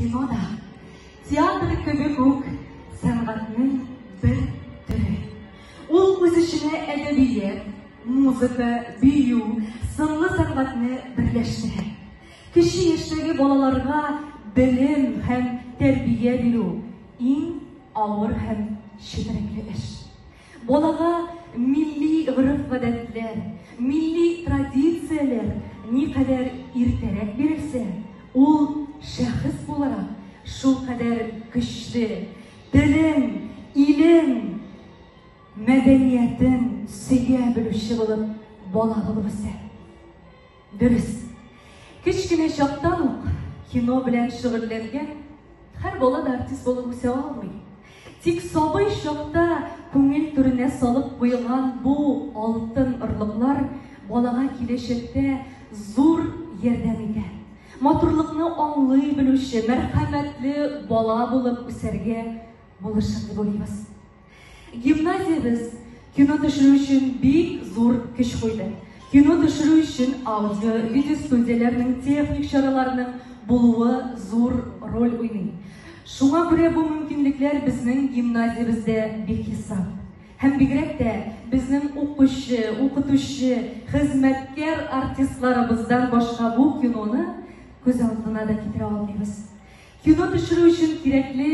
Кино да, театр кебек үк, сәнгатьнең бер төре. Ул үз эченә әдәбият, музыка, бию, сынлы сәнгатьне берләштерә. Кече яшьтәге балаларга белем һәм тәрбия бирү, иң авыр һәм четерекле эш. Балага милли гореф-гадәтләр, милли традицияләр никадәр иртәрәк бирелсә, ул шәхес буларак шулкадәр көчле, телен, илен, мәдәниятен сөя белүче булып бала булып үсә. Дөрес, кечкенә чактан ук кино белән шөгыльләнгән һәр бала да артист булып үсә алмый. Тик сабый чакта күңел түренә салып куелган бу алтын орлыклар балага киләчәктә зур ярдәм итә. Матурлыкны аңлый белүче, мәрхәмәтле бала булып үсәргә булышыр дип уйлыйбыз. Гимназиябез кино төшерү өчен бик зур көч куйды. Кино төшерү өчен аудио, видеостудияләрнең, техник чараларның булуы зур роль уйный. Шуңа күрә бу мөмкинлекләр безнең гимназиябездә бихисап. Һәм бигрәк тә безнең укучы, укытучы, хезмәткәр артистларыбыздан башка бу киноны күз алдына да китерә алмыйбыз. Кино төшерү өчен кирәкле.